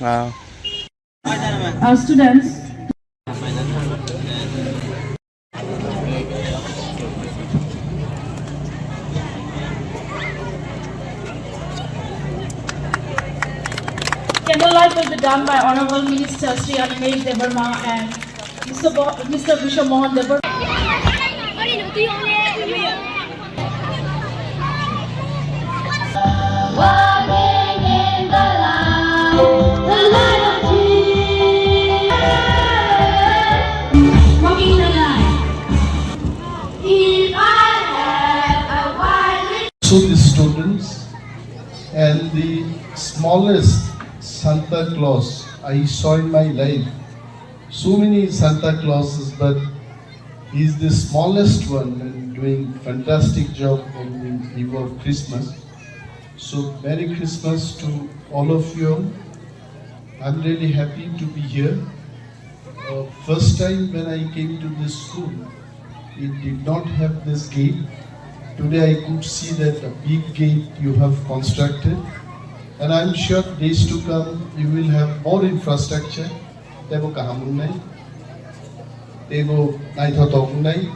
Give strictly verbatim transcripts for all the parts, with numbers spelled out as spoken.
Uh, Uh, students. Candlelight will be done by Honorable Minister Shri Animesh Debbarma and Mister Bo-, Mister Vishwa Mohan Debbarma. Walking in the light, the light of Jesus. Walking in the light. If I had a white So the students and the smallest Santa Claus I saw in my life. So many Santa Clauses, but he's the smallest one and doing fantastic job on the eve of Christmas. So Merry Christmas to all of you. I'm really happy to be here. Uh, first time when I came to this school, it did not have this gate. Today I could see that a big gate you have constructed. And I'm sure days to come you will have more infrastructure. Tebo kaham wngnai, tebo naithothok wngnai.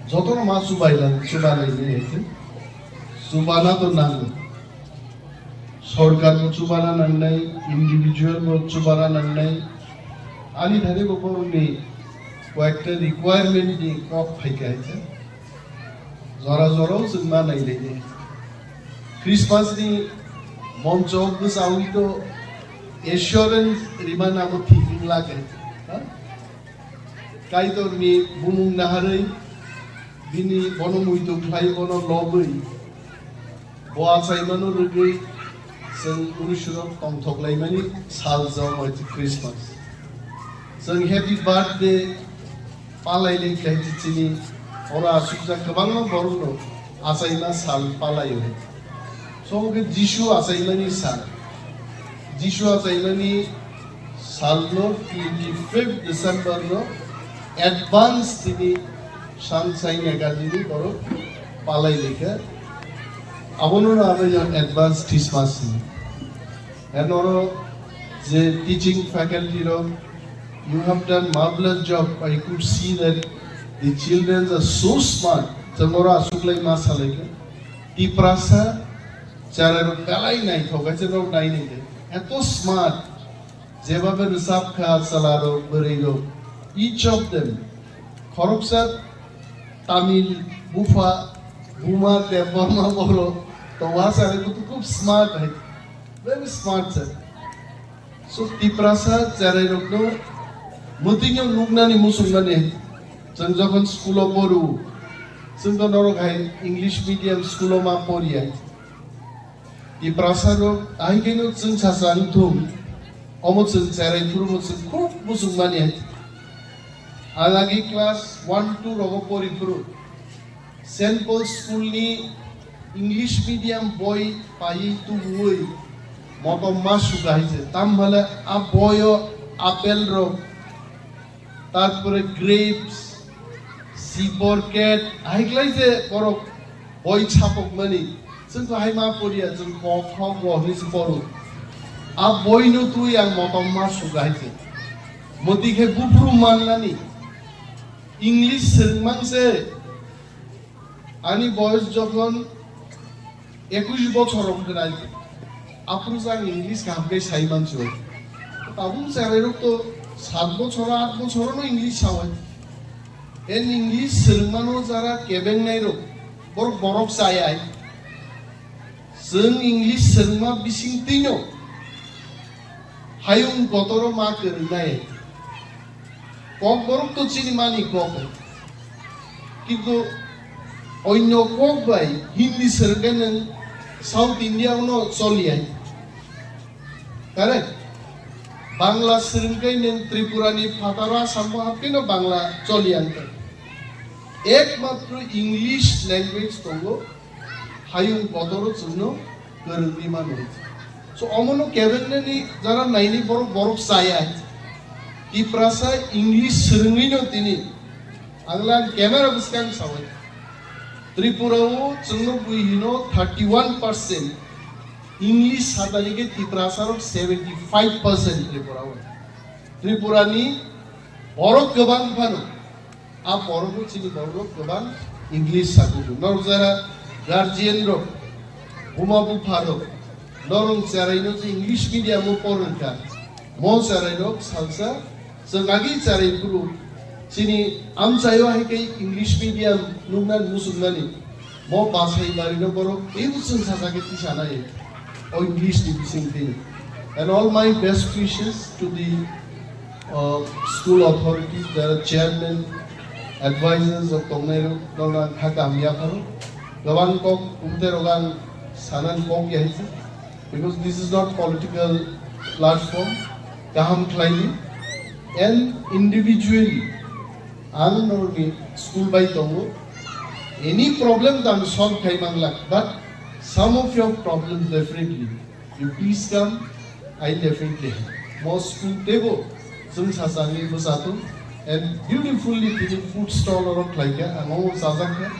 Jotono ma chubai lang, chubanai ni hai se. Chubana to nango. Sorkar bo chubana nangnai, individual bo chubana nangnai. Ani thani bo borokni koyekta requirement ni kok phaikha hai se. Jora jorao chwng ma nailaini. Christmas ni moncho bwchawi to assurance rimana bo thik wng lake. Ha? Kaitor ni bumung naharwi bini bono muitu khlai bono lobwi bo achaimano rwgwi chwng unisuro tongthok laimani sal jom hai Christmas. Chwng happy birthday palai le khlai chini oro asukjak kwbangma borokno achaima sal palaio. So hwnkhe Jisu achaimani sal. Jisu achaimani salno twenty fifth December no advance tini Sunshine Academy borok palai lekha. Abono no abo yang advance Christmas hino. And oro je teaching faculty rok, you have done marvelous job. I could see that the children are so smart. Chwng oro asuklai ma salaikha. Tiprasa chwrai rok belai naithok, hai se rok nai nai de. Eto smart. Jebabe rwchap kha chwla rok, bwrwi rok. Each of them. Khoroksa Tamil, bupha, buma, Debbarma borok. To wa chwrai rok to khub smart hai. Very smart sir. So, Tiprasa chwrai rokno mwtwino nuknani muchungmani. Chwng jokhon school o poru, chwng to norok hai English medium school o ma poriya. Tiprasa rok, ahai khe no chwng sacha wngthung, omo chwng chwrai phuru bo chwng khub muchungmani. Ang agi class one two rogo pori phuru, Saint Paul School ni English medium boi paiwi tubuwi motom ma suka hai se. Tam hale a boio apple rok, tarpore grapes, sibor cat, hai klai se borok boi chapok mani. Chwng to hai ma poriya, chwng kok kho go hwnwi se poro. A boi no twi ang motom ma suka hai se. Moti khe buphuru mannani. English swrwngmang se. Ani boyos jokhon ekush bochor wngkha nai, aphuru se ang English kaham khe sai mansi o. Tabuk chwrai rok to sat bochor, aat bochor no English sawai. En English swrwngmano jara kebengnai rok, borok borok chayai. Chwng English swrwngma bising twino hayung kotoro ma kwrwngnai. Kokborok to chini mani kok hai. Kintu onyo kok bai Hindi swrwngkhe nwng South India o no choliya hai. Correct? Bangla swrwngkhe nwng Tripura ni phataro Assam o hapkhe no Bangla choliya wngkha. Ekmatro English language tongo. Hayung kotoro chwngno kwrwngwi mano. So, omono kebengnani jara naini borok, borok chaya. Tiprasa English swrwngwino tini. Ang lang camera bwskang sawai. Tripura o chwngno bui hino thirty one percent. English satani khe Tiprasa rok seventy five percent Tripura o. Tripura ni borok kwbang phano, a borok chini borok kwbang English sakudu. Norok jara guardian rok, buma bupha rok, norok cherai no je English medium o porwng kha, mo cherai rok salsa chwng agi cherai phuru chini amchaio hai khe English medium nukna muchungnani. Mo bachai barino borok teibo chwng sacha khe tisanai o English ni bising twi. And all my best wishes to the uh, school authorities, the chairman, advisors of tongnai rok, norok ang kha kaham yapharo. Gabang kok umte rok ang sanan kok yahi se. Because this is not political platform. Kaham khlaini and individually ang norokni school bai tongo. Any problem to ang solve khai manglak, but some of your problems definitely you please come, I definitely help. Mo school teibo chwng sachangni bwchatung and beautifully tini food stall oro khlaikha, ang omo chajakha.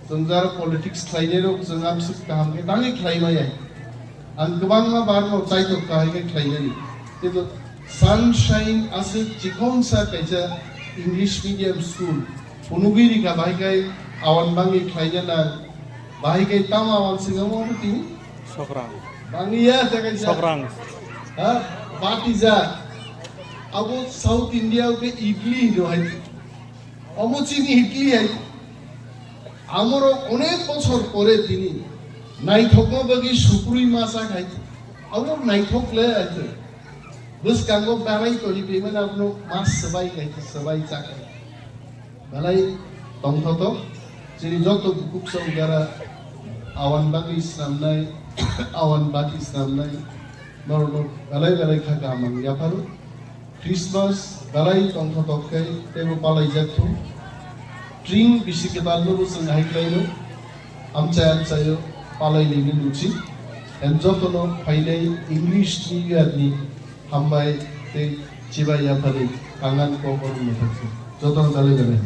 Chwng jara politics khlainai rok chwng amswk kaham khe tangwi khlai maya. Ang kwbangma barno chaitok kahai khe khlainani. Kintu Sunshine aswk chikhongsa kaisa English medium school phunugwi rikha, bahai khai awan bangwi khlaina nang. Bahai khai tamo awan singamo abo tini? Sokrang. Bangya ta kaisa. Sokrang. Ha? Batija. Abo South India o khe idli hino hai. Omo chini idli hai. Amoro onek bochor pore tini naithokma bagwi suprui ma chak hai. Abo naithok le hai. Bwskango belai toni payment abono ma swbai khai swbai chak hai. Belai tongthotok chini joto bukhuk chongdara awan bagwi swnamnai, awan bati swnamnai, norokno belai belai kha kaham ang yapharo. Christmas belai tongthotok khe teibo palaijak thung. Tring bisi kwtal no bo chwng hai khlai no amchai amchaio palai lini luchi. And jotono phainai English New Year ni hambai tei chibai yaphari kangan kok oro mwthak thung. Jotono belai belai.